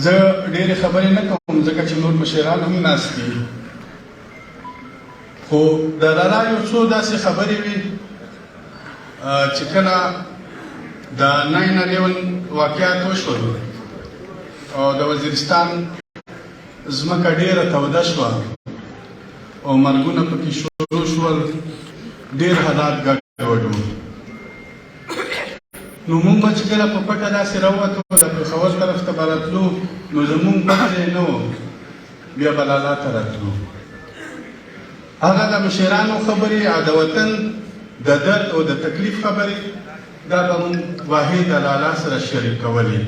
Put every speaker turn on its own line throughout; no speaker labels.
زه ډېرې خبرې نه کوم، ځکه چې نور مشران هم ناست دي، خو د لالا یو څو داسې خبرې وي چې کله د 9/11 واقعات وشول او د وزیرستان ځمکه ډېره توده شوه او مرګونه پکې شروع شول، ډېر حالات ګډوډ وو. نو مونږ به چې کله په پټه داسې راووتو، د پېښور طرف ته به راتلو، نو زمونږ بل ځای نه و، بیا به لالا ته راتلو. هغه د مشرانو خبرې او د وطن د درد او د تکلیف خبرې، دا به مونږ واحد د لالا سره شریک کولې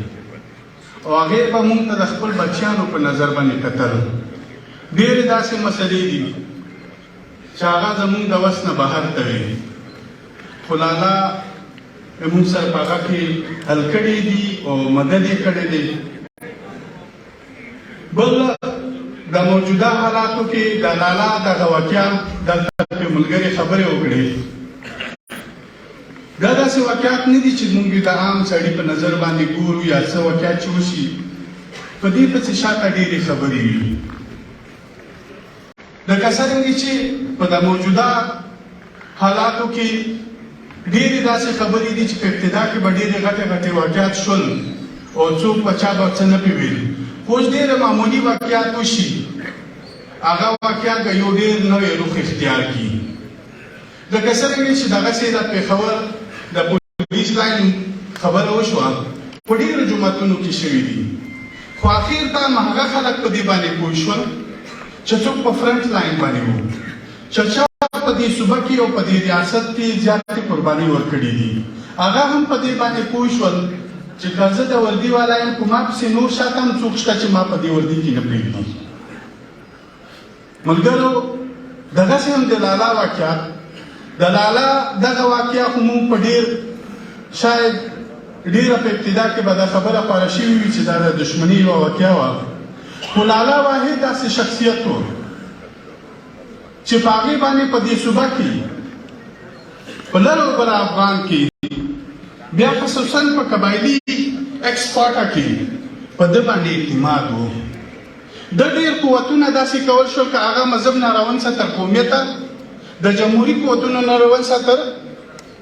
او هغې به مونږ ته د خپل بچیانو په نظر باندې کتل. ډېرې داسې مسلې دي چې هغه زمونږ د وس نه بهر ته وي، خو لالا مونږ سره په هغه کې حل کړي دي او مدد یې کړی دی. بل د موجوده حالاتو کې د لالا دغه واقعه، دلته په ملګري خبرې وکړې. دا داسې واقعات نه دي چې مونږ د عام سړي په نظر باندې ګورو یا څه واقعات چې وشي، په دې پسې شاته ډېرې خبرې وي. لکه څرنګه چې په د موجوده حالاتو کې ډېرې داسې خبرې دي چې په ابتدا کې به ډېرې غټې غټې واقعات شول او څوک به چا به څه نه پې ویل، خو اوس ډېره معمولي واقعات وشي، هغه واقعات به یو ډېر نوی رخ اختیار کړي. لکه څرنګه چې دغسې د پېښور د پولیس لاین خبره وشوه، په ډېرو جوماتونو کې شوي دي، خو اخر ته هغه خلک په دې باندې پوه شول چې څوک په فرنټ لاین باندې وو، چې چا په دې صوبه کې او په دې ریاست کې زیاتې قربانۍ ورکړې دي. هغه هم په دې باندې پوه شول چې که زه د وردي والا یم، خو ما پسې نور شاته هم څوک شته چې ما په دې وردي کې نه پرېږدي. ملګرو، دغسې هم د لالا واقعه، د لالا دغه واقعه خو مونږ په ډېر شاید ډېره په ابتدا کې به دا خبره خوره شوې وي چې دا د دښمنۍ یوه واقعه وه، خو لالا واحد داسې شخصیت و چې په هغې باندې په دې صوبه کې، په لر او بر افغان کې، بیا خصوصا په قبایلي ایکس فاټا کې په ده باندې اعتماد و. د ډېر قوتونه داسې کول شو که هغه مذهب نه راونسه تر قومیته، د جمهوري قوتونو نه راونسه تر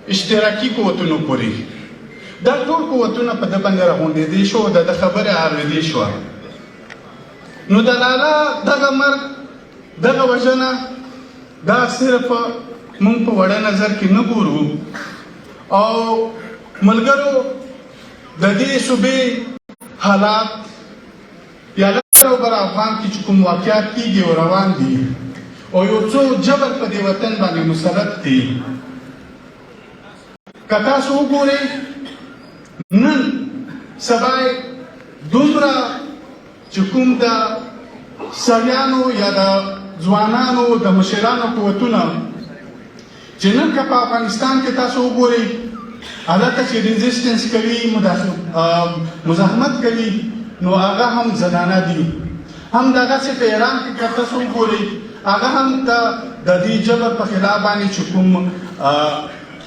اشتراکي قوتونو پورې، دا ټول قوتونه په ده باندې راغونډېدی شو، د ده خبرې اورېدی شوه. نو د لالا دغه مرګ، دغه وژنه، دا صرف مونږ په وړه نظر کې نه ګورو. او ملګرو، د دې صوبې حالات یا لر او بر افغان کې چې کوم واقعات کېږي او روان دي او یو څو جبر په دې وطن باندې مسلط دي، که تاسو وګورئ نن سبا دومره چې کوم د سړیانو یا د ځوانانو د مشرانو قوتونه چې نن که په افغانستان کې تاسو وګورئ، هلته چې ریزیسټنس کوي، مزاحمت کوي، نو هغه هم زنانه دي. هم دغسې په ایران کې که تاسو وګورئ، هغه هم د دې جبر په خلاف باندې چې کوم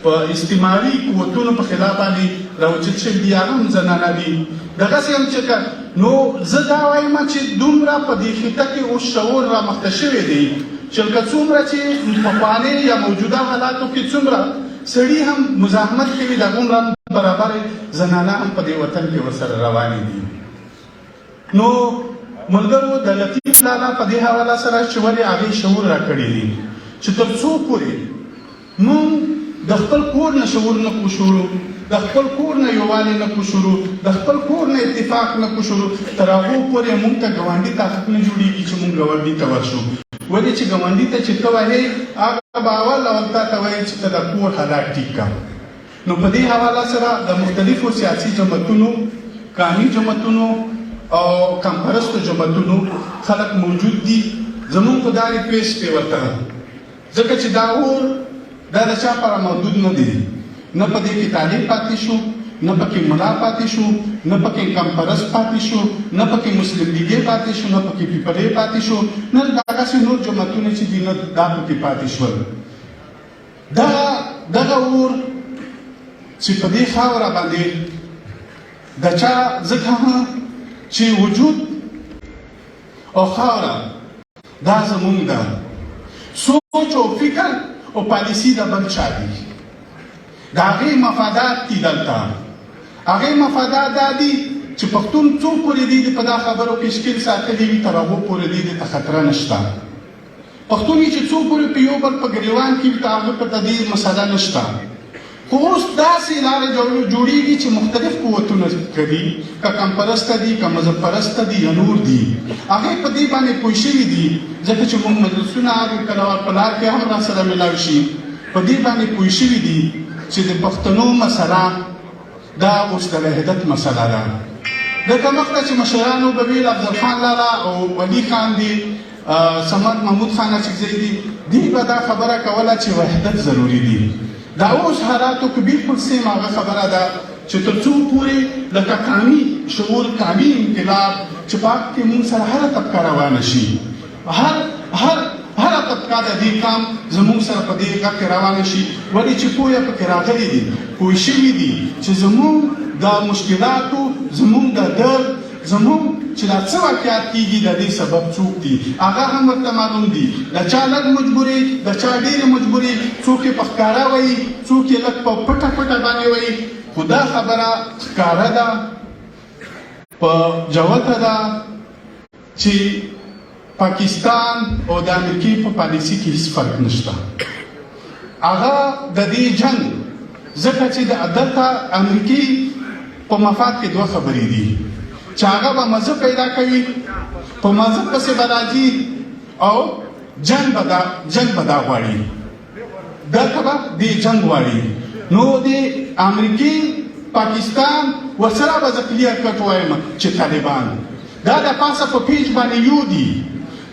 په استعماري قوتونو په خلاف باندې راوچت شوي دي، هغه هم زنانه دي. دغسې هم چې که نو زه دا وایم چې دومره په دې خطه کې اوس شعور رامخته شوی دی چې لکه څومره چې پخواني یا موجوده حالاتو کې څومره سړي هم مزاحمت کوي، د هغومره برابر زنانه هم په دې وطن کې ورسره روانې دي. نو ملګرو، د لطیف لالا په دې حواله سره چې ولې هغې شعور راکړی دی چې تر څو پورې مونږ د خپل کور نه شعور نه کو شروع، د خپل کور نه یووالی نه کو شروع، د خپل کور نه اتفاق نه کو شروع، تر هغو پورې مونږ ته ګاونډي ته حق نه جوړیږي چې مونږ ګاونډي ته ورشو. ولې چې ګاونډي ته چې ته وهې، هغه به اول اول تا ته وایي چې ته د کور حالات ټیک کړه. نو په دې حواله سره د مختلفو سیاسي جماعتونو، قامي جماعتونو او قامپرستو جماعتونو خلک موجود دي. زمونږ خو دا ریکویسټ دی ورته، ځکه چې دا اور دا د چا پر محدود نه دی، نه په دې کې طالب پاتې شو، نه پکې ملا پاتې شو، نه پکې قامپرست پاتې شو، نه پکې مسلم لیګې پاتې شو، نه پکې پیپلې پاتې شو، نه دغسې نور جماعتونه چې دي، نه دا پکې پاتې شول. دغه اور چې په دې خاوره باندې د چا، ځکه هم چې وجود او خاوره دا زمونږ ده، سوچ او فکر او پالیسی د بل چا دي، د هغې مفادات دي. دلته هغې مفادات دا دي چې پښتون څو پورې دی په دا خبرو کې ښکیل ساتلی وي، تر هغو پورې دی ته خطره نشته. پښتون چې څو پورې په یو بل په ګریوان کې وي، تر هغه په دې مسله نشته. خو اوس داسې لارې جوړیږي چې مختلف قوتونه کوي، که قوم پرسته دي، که مذهب پرسته دي یا نور دي، هغې په دې باندې پوه شوي دي، ځکه چې موږ مجلسونه اورو، کله په لار کې هم را سره ملاو شي، په دې باندې پوه شوي دي چې د پښتنو مسله دا اوس د وحدت مسله ده. لکه مخته چې مشرانو به ویل، افضل خان لالا او ولی خان دي، صمد محمود خان اچکزی دي، دوی به دا خبره کوله چې وحدت ضروري دي. دا اوس حالاتو کې بالکل same هغه خبره ده چې تر څو پورې لکه قامي شعور، قامي انقلاب چې پاک کې مونږ سره هره طبقه روانه شي، هر هر هره طبقه د دې قام زموږ سره په دې غږ کې روانه شي، ولې چې پوهه پکې راغلي دي، پوه شوي دي چې زموږ د مشکلاتو، زموږ د درد، زموږ چې دا څه واقعات کېږي، د دې سبب څوک دي، هغه هم ورته معلوم دي. د چا لږ مجبوري، د چا ډېرې مجبوري، څوک یې په ښکاره وایي، څوک یې لږ په پټه پټه باندې وایي، خو دا خبره ښکاره ده، په جوته ده چې پاکستان او د امریکې په پالیسي کې هیڅ فرق نشته. هغه د دې جنگ ځکه چې د دلته امریکې په مفاد کې دوه خبرې دي، چې هغه به مزه پیدا کوي، په مزه پسې به راځي او جنگ به دا غواړي، دلته به دې جنگ غواړي. نو د امریکې پاکستان ورسره به زه clear cut وایم چې طالبان دا د پاسه په پیج باندې یو دي،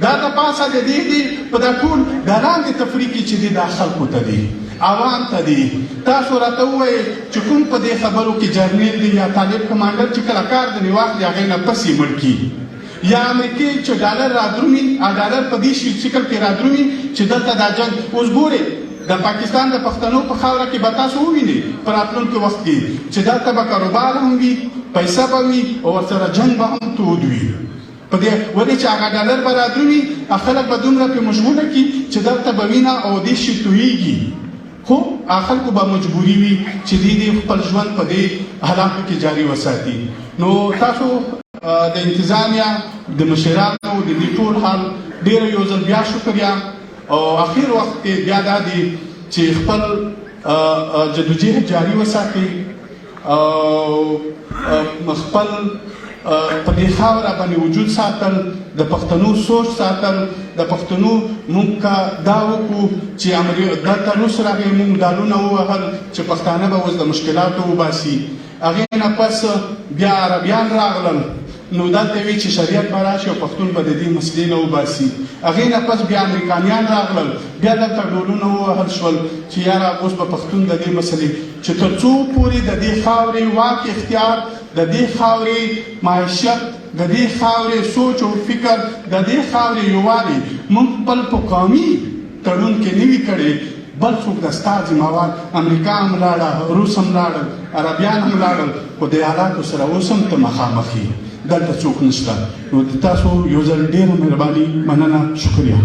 دا د پاسه د دې دي، په دا ټول د لاندې تفریقي چې دي، دا خلکو ته دي، عوام ته دي. تاسو راته ووایئ چې کوم په دې خبرو کې جرنیل دی یا طالب کمانډر چې کله کار د واخلي، هغې نه پسې مړ کړي، یا امریکې چې ډالر رادرومي، ډالر په دې شي شکل کې رادرومي چې دلته دا جنگ اوس ګورئ، د پاکستان د پښتنو په خاوره کې به تاسو ووینئ په راتلونکي وخت کې چې دلته به کاروبار هم وي، پیسه به وي او ورسره جنګ به هم تود وي. په دې ولې چې هغه ډالر به رادرومي، خلک به دومره پرې مشغوله کړي چې دلته به وینه او دې شي تویږي، خو هغه خلکو به مجبوري وي چې دوی دې خپل ژوند په دې حالاتو کې جاري وساتي. نو تاسو د انتظامیه، د مشرانو د دې ټول حال ډېر یو ځل بیا شکریه. او اخر وخت کې بیا دا دی چې خپل جدوجهد جاري وساتي او خپل په دې خاوره باندې وجود ساتل، د پښتنو سوچ ساتل، د پښتنو مونږ که دا وکړو چې دلته روس راغی، مونږ ډالونه ووهل چې پښتانه به اوس د مشکلاتو وباسي. هغې نه پس بیا عربیان راغلل، نو دلته وی چې شریعت به راشي او پښتون به د دې مسلې نه وباسي. هغې نه پس بیا امریکانیان راغلل، بیا دلته ډولونه ووهل شول چې یاره اوس به پښتون د دې مسلې، چې تر څو پورې د دې خاورې واک اختیار، د دې خاورې معیشت، د دې خاورې سوچ او فکر، د دې خاورې یووالی موږ خپل په قومي تړون کې نه وي کړی، بل څوک د ستا ذمهوار. امریکا هم لاړه، روس هم لاړل، عربیان هم لاړل، خو د حالاتو سره اوس هم ته مخامخ یې، دلته څوک نشته. نو د تاسو یو ځل ډېره مهرباني، مننه، شکریه.